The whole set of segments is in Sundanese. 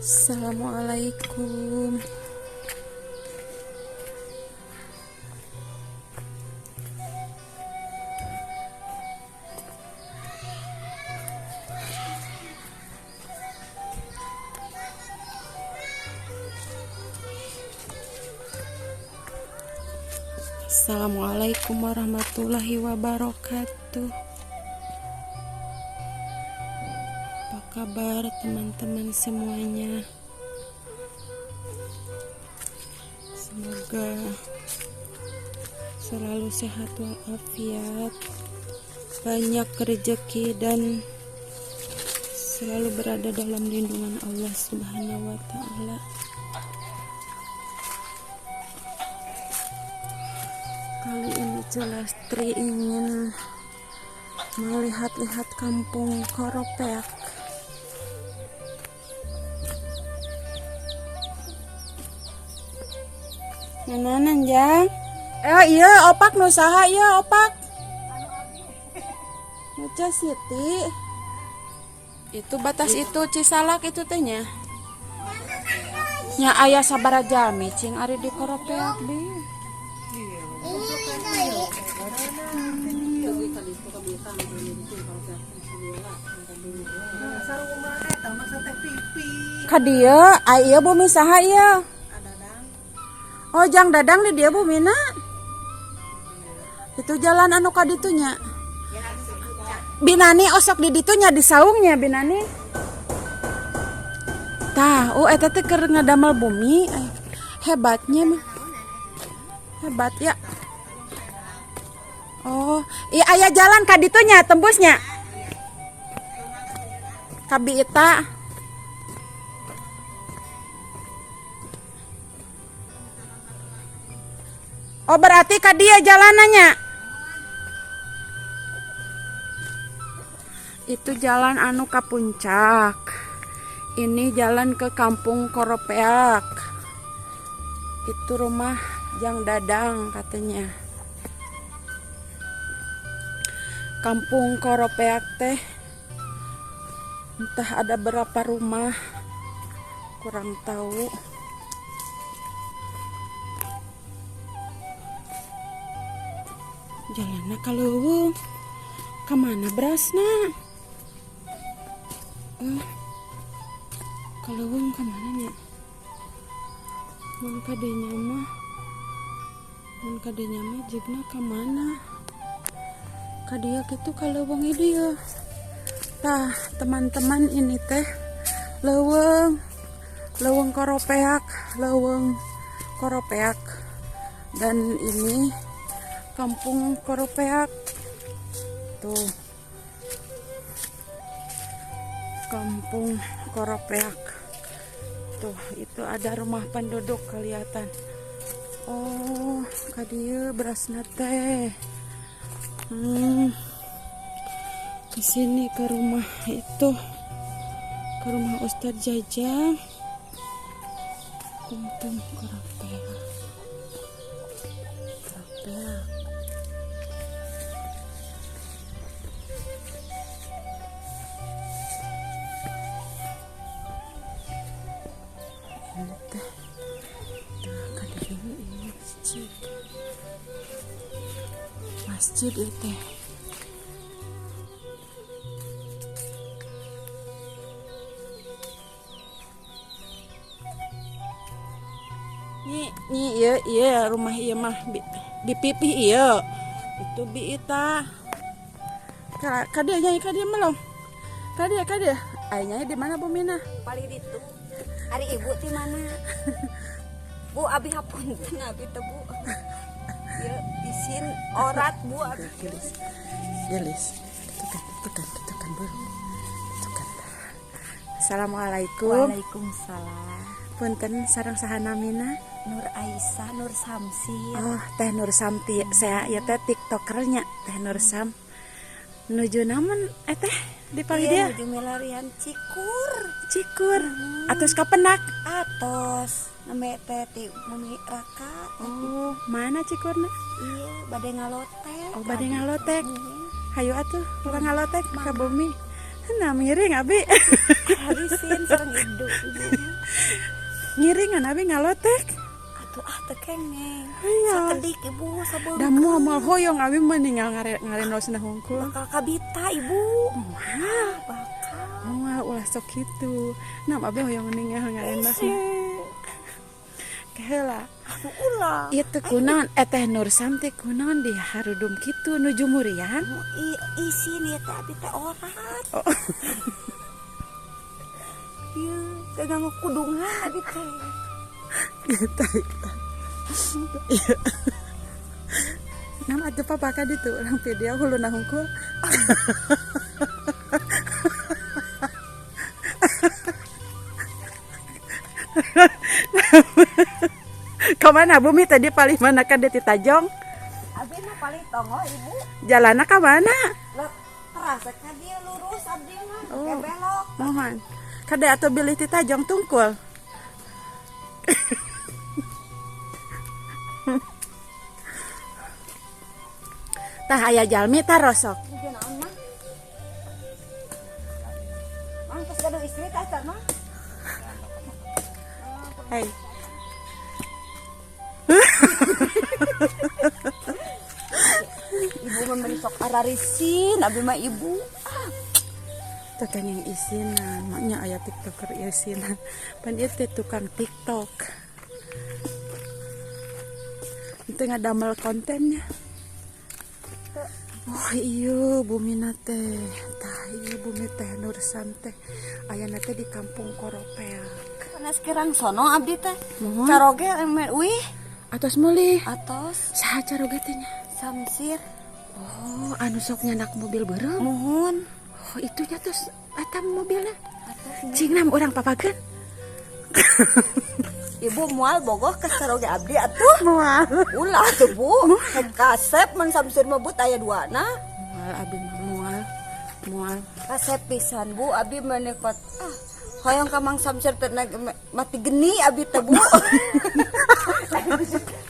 Assalamualaikum. Assalamualaikum warahmatullahi wabarakatuh. Apa kabar, teman-teman semuanya? Semoga selalu sehat walafiat, banyak rezeki, dan selalu berada dalam lindungan Allah Subhanahu wa Ta'ala. Kali ini Celestri ingin melihat-lihat kampung Koropeak. Mana, Jang? Eh, iya, opak nu saha ieu opak? Nu Siti. Itu batas itu Cisalak itu teh nya. Nya aya sabaraha jalmi cing ari di Koropeak bi? Ka dieu, ai ieu bumi saha ieu? Oh, Jang Dadang di dieu bumina. Itu jalan anu ka ditunya. Binani osok di ditunya di saungnya Binani. Tah, oh eta teh keur ngadamel bumi. Eh, hebatnya mah. Hebat ya. Oh, iya, aya jalan ka ditunya tembusnya. Ka Bi Ita. Oh, berarti ka dieu jalanannya. Itu jalan anu ka puncak. Ini jalan ke kampung Koropeak. Itu rumah Jang Dadang katanya. Kampung Koropeak teh entah ada berapa rumah, kurang tahu. Jalannya kalau kemana berasna? Eh, kalau kemana nya? Mun kadenya mah, mun kadenya mah jigna kemana? Kadia gitu kalau bang dia. Tah, teman-teman, ini teh leuweung, leuweung Koropeak, leuweung Koropeak. Dan ini kampung Koropeak. Tuh. Kampung Koropeak. Tuh, itu ada rumah penduduk kelihatan. Oh, kadieu berasna teh. Ke sini ke rumah itu. Ke rumah Ustadz Jajang. Kampung Koropeak. Koropeak. Ini teh. Tuh, kadieu ini masjid. Masjid itu teh. Nyi, nyi, iya, iya, rumah iya mah bi pipih iya. Itu Bi Ita. Ka ka dieu, nyai, ka dieu melong. Ka dieu, ka dieu. Ai nyai di mana bumina? Paling itu. Ari ibu di mana? Bu, abi hapunten abi teh, Bu. Ya, isin orat, Bu, abi. Gelis. Gelis. Tekan, tekan, tekan, Bu. Tekan. Assalamualaikum. Waalaikumsalam. Punten, sareng saha namina? Nur Aisyah, Nur Samsi. Oh, Teh Nur Samti. Saya ya teh tiktokernya Teh Nur Sam. Nuju naon eh teh di palih Iya, dia? Nuju milarian cikur. Cikur. Atos kapendak? Atos. Nembe teh ti mumi raka. Oh, mana cikurna? Iya, bade ngalotek. Oh, bade ngalotek. Iya. Hayu atuh, urang ngalotek ka bumi. Nah, miring abi. Habisin sareng ibu ibu. Ngiringan abi ngalotek. Atuh ah teu kengeng. Sakedik ibu sabeung. Da moal hoyong abi mah ninggal ngarenosna hungkul. Bakal kabita ibu. Moal. Bakal. Moal ulah sok kitu. Nam abi hoyong ninggal ngarenosna. Keheula. Atuh ulah. Ieu teh kunaon teh Nur Sam teh kunaon di harudum kitu nuju murian? Isin ieu teh abi teh orat. Oh. Ieu teh nganggo kudungan abi teh. Gitu. Iya. Nam atuh papa ka ditu urang video huluna hungkul. Ka mana bumi tadi palih mana ka ti Tajong? Abi mah palih tongo ibu. Jalanna ka mana? Lah terasa ka dieu lurus abdi mah. Oh. Belok. Mohon. Kade atuh bilih ti Tajong tungkul. Tah aya jalmi tah rosok. Nuju naon mah? Mang tos gaduh istri tah tah mah? Hai. Ibu mah meuni sok ararisin abi mah ibu. Teu kenging isinan, maknya aya tiktoker isinan. Pan ieu teh tukang TikTok. Teu ngadamel kontennya. Oh iya bumina teh. Tah ieu bumi teh Nur Sam teh. Ayana teh di kampung Koropeak. Panas kirang sono abdi teh. Mohon. Caroge emer uih Atos meuli. atos Saha caroge teh nya? Samsir. Oh, anu sok nyanak mobil beureum. Muhun. Oh, itunya terus eta mobilna. Atos. Cing nam urang papageun. Ibu moal bogoh ka caroge abdi atuh. Moal. Ulah tuh bu. Kasep man Samsir mah but aya duana. Moal abi mah moal. Moal. Kasep pisan bu abi mah kot ah hoyong ka Mang Samsir teh mati geni abi teh bu.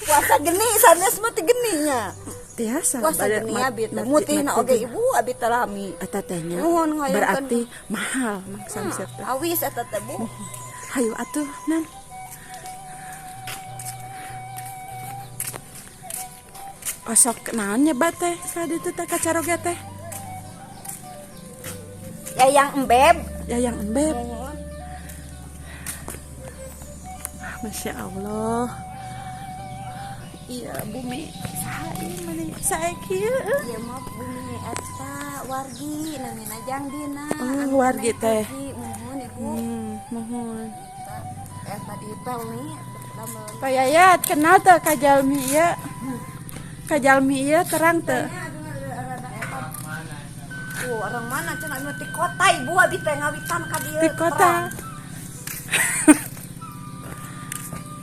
Puasa geni sanes mati geninya. Tiasa. Puasa geni abi teh mutihna oge ibu abi teh lami. Eta teh nya. Nuhun hoyong berarti mahal Mang Samsir teh. Awis eta teh bu. Hayu atuh nam. Osok naon nyebat teh ka ditu teh ka caroge teh? Yayang Embeb. Yayang Embeb. Masya Allah. Iya bumi saha ieu mani sae kieu. Ieu mah bumi eta wargi namina Jangdina. Oh, wargi teh. Muhun ibu. Muhun. Eta dipel nih. Pak Yayat kenal teh ka jalmi ieu? Ka jalmi ieu terang teh. Oh, orang mana cenah anu ti kota ibu abi teh ngawitan ka dieu. Ti kota.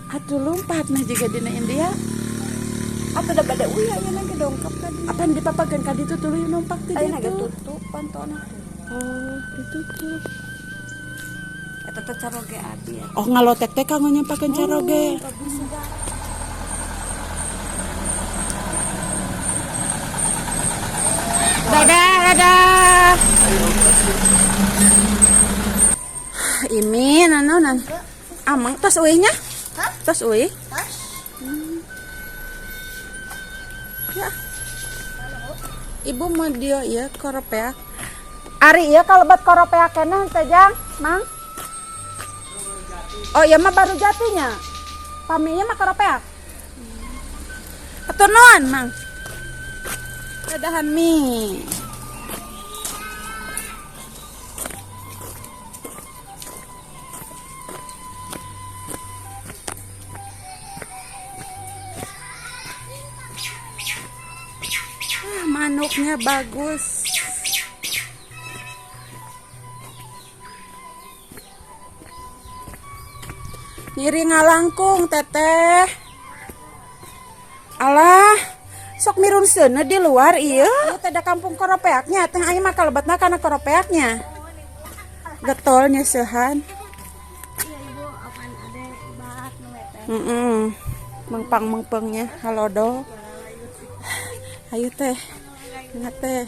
Atuh lompat nah juga dina India. Atuh da bade uih ayeuna ge dongkap ka dieu. Apan dipapageun ka ditu tuluy numpak ti ditu. Ayeuna ge tutup pantona tuh. Oh, ditutup. Eta teh caroge abi. Oh, ngalotek teh kanggo nyempakeun caroge. Dadah, dadah. Ini nanonan. Amang tos uihnya? Hah? Tos uih? Tos. Ya. Ibu mau dia ya koropeak. Ari iya kalau buat koropeak keneh teh Jang, Mang. Oh iya mah baru jatinya. Paminya mah koropeak. Atur nuhun, Mang. Dadahan mie. Ah, manuknya bagus. Nyiri ngalangkung teteh. Alah, sok mirun seuneu di luar ieu. Ieu teh da kampung koropeaknya, teh aya mah kalebetna kana koropeaknya. Getolnya seuhan. Iya ibu, apan ade bat nu teh. Mengpang-mengpengnya halodo. Ayo teh. Ingat teh.